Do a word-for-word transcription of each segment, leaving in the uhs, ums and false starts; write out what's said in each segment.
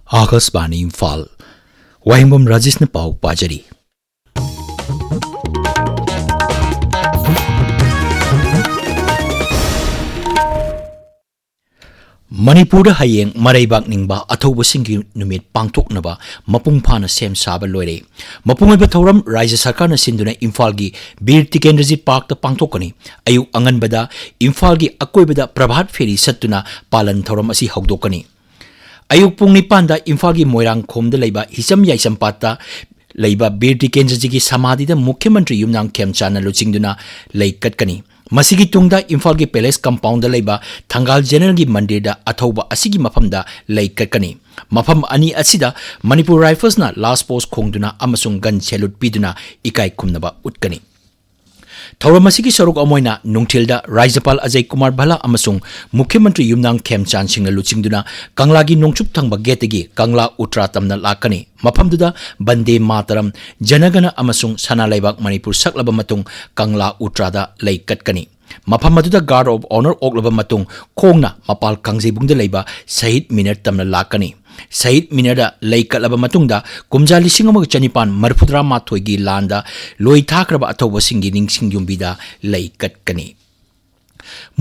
ꯑꯥꯀꯥꯁꯕꯥꯅꯤ ꯏꯝꯐꯥꯜ꯫ ꯋꯥꯍꯦꯡꯕꯝ ꯔꯥꯖꯦꯁꯅ ꯄꯥꯎ ꯄꯥꯖꯔꯤ꯫ ꯃꯅꯤꯄꯨꯔꯗ ꯍꯌꯦꯡ ꯃꯔꯩꯕꯥꯛ ꯅꯤꯡꯕ ꯑꯊꯧꯕꯁꯤꯡꯒꯤ ꯅꯨꯃꯤꯠ ꯄꯥꯡꯊꯣꯛꯅꯕ ꯃꯄꯨꯡ ꯐꯥꯅ ꯁꯦꯝ ꯁꯥꯕ ꯂꯣꯏꯔꯦ꯫ ꯃꯄꯨꯡ ꯑꯣꯏꯕ ꯊꯧꯔꯝ ꯔꯥꯖ꯭ꯌ ꯁꯔꯀꯥꯔꯅ ꯁꯤꯟꯗꯨꯅ ꯏꯝꯐꯥꯜꯒꯤ ꯕꯤꯔ ꯇꯤꯀꯦꯟꯗ꯭ꯔꯖꯤꯠ ꯄꯥꯔꯛꯇ ꯄꯥꯡꯊꯣꯛꯀꯅꯤ꯫ ꯑꯌꯨꯛ ꯑꯉꯟꯕꯗ ꯏꯝꯐꯥꯜꯒꯤ ꯑꯀꯣꯏꯕꯗ ꯄ꯭ꯔꯚꯥꯠ ꯐꯦꯔꯤ ꯆꯠꯇꯨꯅ ꯄꯥꯂꯟ ꯊꯧꯔꯝ ꯑꯁꯤ ꯍꯧꯗꯣꯛꯀꯅꯤ꯫ ꯑꯌꯨꯛ ꯄꯨꯡ ꯅꯤꯄꯥꯟꯗ ꯏꯝꯐꯥꯜꯒꯤ ꯃꯣꯏꯔꯥꯡꯈꯣꯝꯗ ꯂꯩꯕ ꯍꯤꯆꯝ ꯌꯥꯏꯁꯝꯄꯥꯠꯇ ꯂꯩꯕ ꯕꯤꯔ ꯇꯤꯀꯦꯟꯗ꯭ꯔꯖꯤꯒꯤ ꯁꯃꯥꯙꯤꯗ ꯃꯨꯈ꯭ꯌ ꯃꯟꯇ꯭ꯔꯤ ꯌꯨꯝꯅꯥꯝ ꯈꯦꯝꯆꯥꯟꯅ ꯂꯨꯆꯤꯡꯗꯨꯅ ꯂꯩ ꯀꯠꯀꯅꯤ꯫ ꯃꯁꯤꯒꯤ ꯇꯨꯡꯗ ꯏꯝꯐꯥꯜꯒꯤ ꯄꯦꯂꯦꯁ ꯀꯝꯄꯥꯎꯟꯗ ꯂꯩꯕ ꯊꯪꯒꯥꯜ ꯖꯦꯅꯔꯦꯜꯒꯤ ꯃꯟꯗꯤꯔꯗ ꯑꯊꯧꯕ ꯑꯁꯤꯒꯤ ꯃꯐꯝꯗ ꯂꯩ ꯀꯠꯀꯅꯤ꯫ ꯃꯐꯝ ꯑꯅꯤ ꯑꯁꯤꯗ ꯃꯅꯤꯄꯨꯔ ꯔꯥꯏꯐꯜꯁꯅ ꯂꯥꯁ ꯄꯣꯁ ꯈꯣꯡꯗꯨꯅ ꯑꯃꯁꯨꯡ ꯒꯟ ꯁꯦꯂꯨꯠ ꯄꯤꯗꯨꯅ ꯏꯀꯥꯏ ꯈꯨꯝꯅꯕ ꯎꯠꯀꯅꯤ꯫ ꯊꯧꯔꯝ ꯑꯁꯤꯒꯤ ꯁꯔꯨꯛ ꯑꯃ ꯑꯣꯏꯅ ꯅꯨꯡꯊꯤꯜꯗ ꯔꯥꯖ꯭ꯌꯄꯥꯜ ꯑꯖꯌ ꯀꯨꯃꯥꯔ ꯚꯜꯂꯥ ꯑꯃꯁꯨꯡ ꯃꯨꯈ꯭ꯌ ꯃꯟꯇ꯭ꯔꯤ ꯌꯨꯝꯅꯥꯝ ꯈꯦꯝꯆꯥꯟ ꯁꯤꯡꯅ ꯂꯨꯆꯤꯡꯗꯨꯅ ꯀꯪꯂꯥꯒꯤ ꯅꯣꯡꯆꯨꯞ ꯊꯪꯕ ꯒꯦꯠꯇꯒꯤ ꯀꯪꯂꯥ ꯎꯇ꯭ꯔꯥ ꯇꯝꯅ ꯂꯥꯛꯀꯅꯤ꯫ ꯃꯐꯝꯗꯨꯗ ꯕꯟꯗꯦ ꯃꯥꯇꯔꯝ, ꯖꯅꯒꯅ ꯑꯃꯁꯨꯡ ꯁꯅꯥ ꯂꯩꯕꯥꯛ ꯃꯅꯤꯄꯨꯔ ꯁꯛꯂꯕ ꯃꯇꯨꯡ ꯀꯪꯂꯥ ꯎꯇ꯭ꯔꯥꯗ ꯂꯩ ꯀꯠꯀꯅꯤ꯫ ꯃꯐꯝ ꯑꯗꯨꯗ ꯒꯥꯔꯗ ꯑꯣꯐ ꯑꯣꯅꯔ ꯑꯣꯛꯂꯕ ꯃꯇꯨꯡ ꯈꯣꯡꯅ ꯃꯄꯥꯜ ꯀꯥꯡꯖꯩꯕꯨꯡꯗ ꯂꯩꯕ ꯁꯍꯤꯗ ꯃꯤꯅꯔ ꯇꯝꯅ ꯂꯥꯛꯀꯅꯤ꯫ ꯁꯍꯤꯗ ꯃꯤꯅꯔꯗ ꯂꯩ ꯀꯠꯂꯕ ꯃꯇꯨꯡꯗ ꯀꯨꯝꯖꯥ ꯂꯤꯁꯤꯡ ꯑꯃꯒ ꯆꯅꯤꯄꯥꯟ ꯃꯔꯤꯐꯨꯇꯔꯥ ꯃꯥꯊꯣꯏꯒꯤ ꯂꯥꯟꯗ ꯂꯣꯏ ꯊꯥꯈ꯭ꯔꯕ ꯑꯊꯧꯕꯁꯤꯡꯒꯤ ꯅꯤꯡꯁꯤꯡ ꯌꯨꯝꯕꯤꯗ ꯂꯩ ꯀꯠꯀꯅꯤ꯫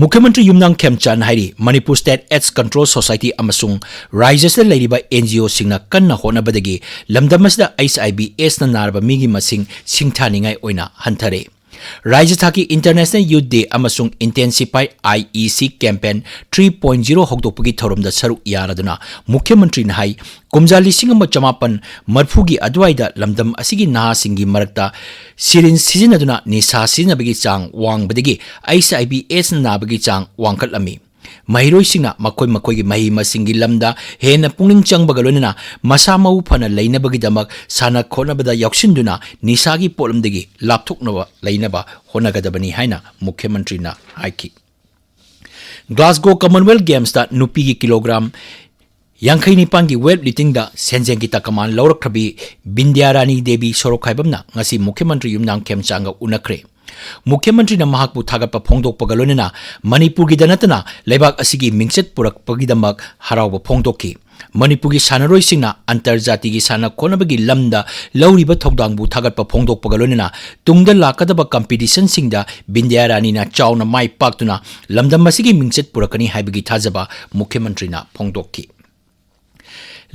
ꯃꯨꯈ꯭ꯌ ꯃꯟꯇ꯭ꯔꯤ ꯌꯨꯝꯅꯥꯝ ꯈꯦꯝꯆꯥꯟ ꯍꯥꯏꯔꯤ, Manipur state ads control society ꯑꯃꯁꯨꯡ ꯔꯥꯖ꯭ꯌꯁꯤꯗ ꯂꯩꯔꯤꯕ ꯑꯦꯟ ꯖꯤ ꯑꯣꯁꯤꯡꯅ ꯀꯟꯅ ꯍꯣꯠꯅꯕꯗꯒꯤ ꯂꯝꯗꯝ ꯑꯁꯤꯗ ꯑꯩꯆ ꯑꯥꯏ ꯚꯤ ꯑꯦꯗꯁꯅ ꯅꯥꯔꯕ ꯃꯤꯒꯤ ꯃꯁꯤꯡ ꯁꯤꯡꯊꯥꯅꯤꯡꯉꯥꯏ ꯑꯣꯏꯅ ꯍꯟꯊꯔꯦ꯫ ꯔꯥꯖ꯭ꯌ ꯊꯥꯛꯀꯤ ꯏꯟꯇꯔꯅꯦꯁꯅꯦꯜ ꯌꯨꯊ ꯗꯦ ꯑꯃꯁꯨꯡ ꯏꯟꯇꯦꯟꯁꯤꯐꯥꯏ ꯑꯥꯏ ꯏ ꯁꯤ ꯀꯦꯝꯄꯦꯟ ꯊ꯭ꯔꯤ ꯄꯣꯏꯟ ꯖꯤꯔꯣ ꯍꯧꯗꯣꯛꯄꯒꯤ ꯊꯧꯔꯝꯗ ꯁꯔꯨꯛ ꯌꯥꯔꯗꯨꯅ ꯃꯨꯈ꯭ꯌ ꯃꯟꯇ꯭ꯔꯤꯅ ꯍꯥꯏ, ꯀꯨꯝꯖꯥ ꯂꯤꯁꯤꯡ ꯑꯃ ꯆꯃꯥꯄꯟ ꯃꯔꯤꯐꯨꯒꯤ ꯑꯗꯨꯋꯥꯏꯗ ꯂꯝꯗꯝ ꯑꯁꯤꯒꯤ ꯅꯍꯥꯁꯤꯡꯒꯤ ꯃꯔꯛꯇ ꯁꯤꯔꯤꯟ ꯁꯤꯖꯤꯟꯅꯗꯨꯅ ꯅꯤꯁꯥ ꯁꯤꯖꯤꯟꯅꯕꯒꯤ ꯆꯥꯡ ꯋꯥꯡꯕꯗꯒꯤ ꯑꯩꯆ ꯑꯥꯏ ꯚꯤ ꯑꯦꯗꯁ ꯅꯥꯕꯒꯤ ꯆꯥꯡ ꯋꯥꯡꯈꯠꯂꯝꯃꯤ꯫ ꯃꯍꯩꯔꯣꯏꯁꯤꯡꯅ ꯃꯈꯣꯏ ꯃꯈꯣꯏꯒꯤ ꯃꯍꯩ ꯃꯁꯤꯡꯒꯤ ꯂꯝꯗ ꯍꯦꯟꯅ ꯄꯨꯛꯅꯤꯡ ꯆꯪꯕꯒ ꯂꯣꯏꯅꯅ ꯃꯁꯥ ꯃꯎ ꯐꯅ ꯂꯩꯅꯕꯒꯤꯗꯃꯛ ꯁꯥꯟꯅ ꯈꯣꯠꯅꯕꯗ ꯌꯥꯎꯁꯤꯟꯗꯨꯅ ꯅꯤꯁꯥꯒꯤ ꯄꯣꯠꯂꯝꯗꯒꯤ ꯂꯥꯞꯊꯣꯛꯅꯕ ꯂꯩꯅꯕ ꯍꯣꯠꯅꯒꯗꯕꯅꯤ ꯍꯥꯏꯅ ꯃꯨꯈ꯭ꯌ ꯃꯟꯇ꯭ꯔꯤꯅ ꯍꯥꯏꯈꯤ꯫ ꯒ꯭ꯂꯥꯁꯒꯣ ꯀꯃꯟꯋꯦꯜꯊ ꯒꯦꯝꯁꯇ ꯅꯨꯄꯤꯒꯤ ꯀꯤꯂꯣꯒ꯭ꯔꯥꯝ ꯌꯥꯡꯈꯩ ꯅꯤꯄꯥꯟꯒꯤ ꯋꯦꯠ ꯂꯤꯐꯇꯤꯡꯗ ꯁꯦꯟꯖꯦꯡꯒꯤ ꯇꯀꯃꯥꯟ ꯂꯧꯔꯛꯈ꯭ꯔꯕꯤ ꯕꯤꯟꯗ꯭ꯌꯥꯔꯥꯅꯤ ꯗꯦꯕꯤ ꯁꯣꯔꯣꯛꯈꯥꯏꯕꯝꯅ ꯉꯁꯤ ꯃꯨꯈ꯭ꯌ ꯃꯟꯇ꯭ꯔꯤ ꯌꯨꯝꯅꯥꯝ ꯈꯦꯝꯆꯥꯟꯒ ꯎꯅꯈ꯭ꯔꯦ꯫ ꯃꯨꯈ꯭ꯌ ꯃꯟꯇ꯭ꯔꯤꯅ ꯃꯍꯥꯛꯄꯨ ꯊꯥꯒꯠꯄ ꯐꯣꯡꯗꯣꯛꯄꯒ ꯂꯣꯏꯅꯅ ꯃꯅꯤꯄꯨꯔꯒꯤꯗ ꯅꯠꯇꯅ ꯂꯩꯕꯥꯛ ꯑꯁꯤꯒꯤ ꯃꯤꯡꯆꯠ ꯄꯨꯔꯛꯄꯒꯤꯗꯃꯛ ꯍꯔꯥꯎꯕ ꯐꯣꯡꯗꯣꯛꯈꯤ꯫ ꯃꯅꯤꯄꯨꯔꯒꯤ ꯁꯥꯟꯅꯔꯣꯏꯁꯤꯡꯅ ꯑꯟꯇꯔꯖꯥꯇꯤꯒꯤ ꯁꯥꯟꯅ ꯈꯣꯠꯅꯕꯒꯤ ꯂꯝꯗ ꯂꯧꯔꯤꯕ ꯊꯧꯗꯥꯡꯕꯨ ꯊꯥꯒꯠꯄ ꯐꯣꯡꯗꯣꯛꯄꯒ ꯂꯣꯏꯅꯅ ꯇꯨꯡꯗ ꯂꯥꯛꯀꯗꯕ ꯀꯝꯄꯤꯇꯤꯁꯟꯁꯤꯡꯗ ꯕꯤꯟꯗ꯭ꯌꯥ ꯔꯥꯅꯤꯅ ꯆꯥꯎꯅ ꯃꯥꯏ ꯄꯥꯛꯇꯨꯅ ꯂꯝꯗꯝ ꯑꯁꯤꯒꯤ ꯃꯤꯡꯆꯠ ꯄꯨꯔꯛꯀꯅꯤ ꯍꯥꯏꯕꯒꯤ ꯊꯥꯖꯕ ꯃꯨꯈ꯭ꯌ ꯃꯟꯇ꯭ꯔꯤꯅ ꯐꯣꯡꯗꯣꯛꯈꯤ꯫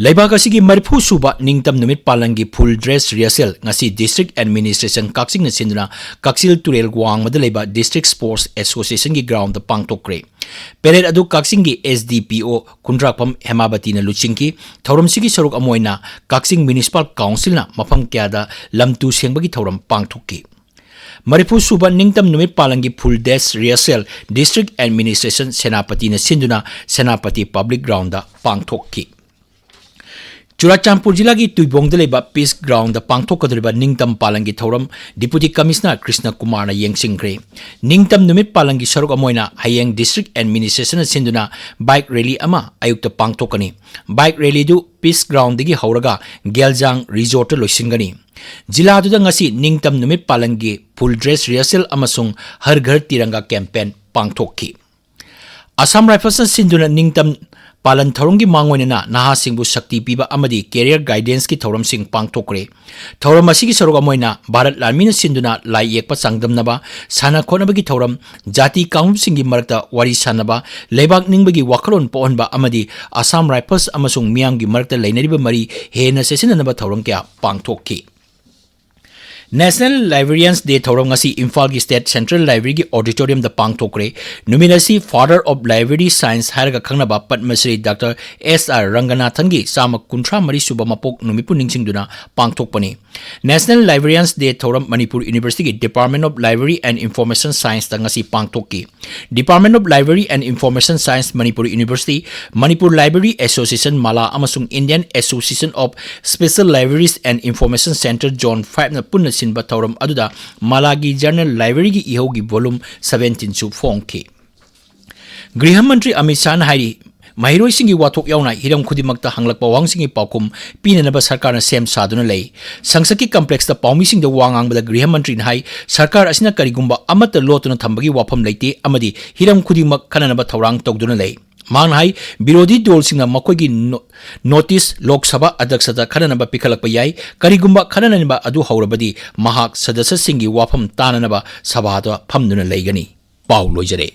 ꯂꯩꯕꯥꯛ ꯑꯁꯤꯒꯤ ꯃꯔꯤꯐꯨ ꯁꯨꯕ ꯅꯤꯡꯇꯝ ꯅꯨꯃꯤꯠ ꯄꯥꯂꯟꯒꯤ full dress rehearsal ꯉꯁꯤ District Administration ꯀꯛꯆꯤꯡꯅ ꯁꯤꯟꯗꯨꯅ ꯀꯛꯆꯤꯜ ꯇꯨꯔꯦꯜ ꯋꯥꯡꯃꯗ ꯂꯩꯕ District Sports Associationꯒꯤ groundꯗ ꯄꯥꯡꯊꯣꯛꯈ꯭ꯔꯦ꯫ Parade ꯑꯗꯨ ꯀꯛꯆꯤꯡꯒꯤ S D P O ꯈꯨꯟꯗ꯭ꯔꯥꯛꯄꯝ ꯍꯦꯃꯥꯕꯇꯤꯅ ꯂꯨꯆꯤꯡꯈꯤ꯫ ꯊꯧꯔꯝꯁꯤꯒꯤ ꯁꯔꯨꯛ ꯑꯃ ꯑꯣꯏꯅ ꯀꯛꯆꯤꯡ Municipal Councilꯅ ꯃꯐꯝ ꯀꯌꯥꯗ ꯂꯝ ꯇꯨ ꯁꯦꯡꯕꯒꯤ ꯊꯧꯔꯝ ꯄꯥꯡꯊꯣꯛꯈꯤ꯫ ꯃꯔꯤꯐꯨ ꯁꯨꯕ ꯅꯤꯡꯇꯝ ꯅꯨꯃꯤꯠ ꯄꯥꯂꯟꯒꯤ full dress rehearsal District Administration ꯁꯦꯅꯥꯄꯇꯤꯅ ꯁꯤꯟꯗꯨꯅ ꯁꯦꯅꯥꯄꯇꯤ Public Groundꯗ ꯄꯥꯡꯊꯣꯛꯈꯤ꯫ ꯆꯨꯔꯥꯆꯥꯟꯄꯨꯔ ꯖꯤꯂꯥꯒꯤ ꯇꯨꯏꯕꯣꯡꯗ ꯂꯩꯕ Peace Groundꯗ ꯄꯥꯡꯊꯣꯛꯀꯗꯧꯔꯤꯕ ꯅꯤꯡꯇꯝ ꯄꯥꯂꯟꯒꯤ ꯊꯧꯔꯝ Deputy Commissioner ꯀ꯭ꯔꯤꯁꯅ ꯀꯨꯃꯥꯔꯅ ꯌꯦꯡꯁꯤꯟꯈ꯭ꯔꯦ꯫ ꯅꯤꯡꯇꯝ ꯅꯨꯃꯤꯠ ꯄꯥꯂꯟꯒꯤ ꯁꯔꯨꯛ ꯑꯃ ꯑꯣꯏꯅ ꯍꯌꯦꯡ District Administrationꯅ ꯁꯤꯟꯗꯨꯅ bike rally ꯑꯃ ꯑꯌꯨꯛꯇ ꯄꯥꯡꯊꯣꯛꯀꯅꯤ꯫ Bike rallyꯗꯨ Peace Groundꯗꯒꯤ ꯍꯧꯔꯒ ꯒꯦꯜꯖꯥꯡ Resortꯇ ꯂꯣꯏꯁꯤꯟꯒꯅꯤ꯫ ꯖꯤꯂꯥꯗꯨꯗ ꯉꯁꯤ ꯅꯤꯡꯇꯝ ꯅꯨꯃꯤꯠ ꯄꯥꯂꯟꯒꯤ full dress rehearsal ꯑꯃꯁꯨꯡ ꯍꯔ ꯘꯔ ꯇꯤꯔꯪꯒꯥ campaign ꯄꯥꯡꯊꯣꯛꯈꯤ꯫ Assam Riflesꯅ ꯁꯤꯟꯗꯨꯅ ꯅꯤꯡꯇꯝ ꯄꯥꯂꯟ ꯊꯧꯔꯝꯒꯤ ꯃꯥꯡꯑꯣꯏꯅꯅ ꯅꯍꯥꯁꯤꯡꯕꯨ ꯁꯛꯇꯤ ꯄꯤꯕ ꯑꯃꯗꯤ career guidanceꯀꯤ ꯊꯧꯔꯝꯁꯤꯡ ꯄꯥꯡꯊꯣꯛꯈ꯭ꯔꯦ꯫ ꯊꯧꯔꯝ ꯑꯁꯤꯒꯤ ꯁꯔꯨꯛ ꯑꯃ ꯑꯣꯏꯅ ꯚꯥꯔꯠ ꯂꯥꯟꯃꯤꯅ ꯁꯤꯟꯗꯨꯅ ꯂꯥꯏ ꯌꯦꯛꯄ ꯆꯥꯡꯗꯝꯅꯕ, ꯁꯥꯟꯅ ꯈꯣꯠꯅꯕꯒꯤ ꯊꯧꯔꯝ, ꯖꯥꯇꯤ ꯀꯥꯡꯂꯨꯞꯁꯤꯡꯒꯤ ꯃꯔꯛꯇ ꯋꯥꯔꯤ ꯁꯥꯟꯅꯕ, ꯂꯩꯕꯥꯛ ꯅꯤꯡꯕꯒꯤ ꯋꯥꯈꯜꯂꯣꯟ ꯄꯣꯛꯍꯟꯕ ꯑꯃꯗꯤ Assam Rifles ꯑꯃꯁꯨꯡ ꯃꯤꯌꯥꯝꯒꯤ ꯃꯔꯛꯇ ꯂꯩꯅꯔꯤꯕ ꯃꯔꯤ ꯍꯦꯟꯅ ꯆꯦꯠꯁꯤꯟꯅꯅꯕ ꯊꯧꯔꯝ ꯀꯌꯥ ꯄꯥꯡꯊꯣꯛꯈꯤ꯫ National Librarians Day ꯊꯧꯔꯝ ꯉꯁꯤ ꯏꯝꯐꯥꯜꯒꯤ State Central Libraryꯒꯤ auditoriumꯗ ꯄꯥꯡꯊꯣꯛꯈ꯭ꯔꯦ꯫ ꯅꯨꯃꯤꯠ ꯑꯁꯤ Father of Library Science ꯍꯥꯏꯔꯒ ꯈꯪꯅꯕ ꯄꯗꯃ ꯁ꯭ꯔꯤ ꯗꯥꯛꯇꯔ ꯑꯦꯁ ꯑꯥꯔ ꯔꯪꯒꯅꯥꯊꯟꯒꯤ ꯆꯥꯝꯃ ꯀꯨꯟꯊ꯭ꯔꯥ ꯃꯔꯤ ꯁꯨꯕ ꯃꯄꯣꯛ ꯅꯨꯃꯤꯠꯄꯨ ꯅꯤꯡꯁꯤꯡꯗꯨꯅ ꯄꯥꯡꯊꯣꯛꯄꯅꯤ꯫ National Librarians Day ꯊꯧꯔꯝ Manipur Universityꯒꯤ Department of Library and Information Scienceꯇ ꯉꯁꯤ ꯄꯥꯡꯊꯣꯛꯈꯤ꯫ Department of Library and Information Science, Manipur University, Manipur Library Association, malai ꯑꯃꯁꯨꯡ Indian Association of Special Libraries and Information Centre Zone fiveꯅ ꯄꯨꯟꯅ ꯁꯤꯟꯕ ꯊꯧꯔꯝ ꯑꯗꯨꯗ ꯃꯥꯂꯥꯒꯤ General Libraryꯒꯤ ꯏꯍꯧꯒꯤ volume seventeenꯁꯨ ꯐꯣꯡꯈꯤ꯫ ꯒ꯭ꯔꯤꯍ ꯃꯟꯇ꯭ꯔꯤ ꯑꯃꯤꯠ ꯁꯥꯍꯅ ꯍꯥꯏꯔꯤ, ꯃꯍꯩꯔꯣꯏꯁꯤꯡꯒꯤ ꯋꯥꯊꯣꯛ ꯌꯥꯎꯅ ꯍꯤꯔꯝ ꯈꯨꯗꯤꯡꯃꯛꯇ ꯍꯪꯂꯛꯄ ꯋꯥꯍꯪꯁꯤꯡꯒꯤ ꯄꯥꯎꯈꯨꯝ ꯄꯤꯅꯅꯕ ꯁꯔꯀꯥꯔꯅ ꯁꯦꯝ ꯁꯥꯗꯨꯅ ꯂꯩ꯫ ꯁꯪꯁꯠꯀꯤ ꯀꯝꯄ꯭ꯂꯦꯛꯁꯇ ꯄꯥꯎꯃꯤꯁꯤꯡꯗ ꯋꯥ ꯉꯥꯡꯕꯗ ꯒ꯭ꯔꯤꯍ ꯃꯟꯇ꯭ꯔꯤꯅ ꯍꯥꯏ, ꯁꯔꯀꯥꯔ ꯑꯁꯤꯅ ꯀꯔꯤꯒꯨꯝꯕ ꯑꯃꯠꯇ ꯂꯣꯠꯇꯨꯅ ꯊꯝꯕꯒꯤ ꯋꯥꯐꯝ ꯂꯩꯇꯦ ꯑꯃꯗꯤ ꯍꯤꯔꯝ ꯈꯨꯗꯤꯡꯃꯛ ꯈꯟꯅꯅꯕ ꯊꯧꯔꯥꯡ ꯇꯧꯗꯨꯅ ꯂꯩ꯫ ꯃꯍꯥꯛꯅ ꯍꯥꯏ, ꯕꯤꯔꯣꯙꯤ ꯗꯣꯜꯁꯤꯡꯅ ꯃꯈꯣꯏꯒꯤ ꯅꯣ-, ꯅꯣꯇꯤꯁ ꯂꯣꯛ ꯁꯚꯥ ꯑꯗ꯭ꯌꯛꯁꯇ ꯈꯟꯅꯅꯕ ꯄꯤꯈꯠꯂꯛꯄ ꯌꯥꯏ꯫ ꯀꯔꯤꯒꯨꯝꯕ ꯈꯟꯅꯅꯕ ꯑꯗꯨ ꯍꯧꯔꯕꯗꯤ ꯃꯍꯥꯛ ꯁꯗꯁ꯭ꯌꯁꯤꯡꯒꯤ ꯋꯥꯐꯝ ꯇꯥꯅꯅꯕ ꯁꯚꯥꯗ ꯐꯝꯗꯨꯅ ꯂꯩꯒꯅꯤ꯫ ꯄꯥꯎ ꯂꯣꯏꯖꯔꯦ꯫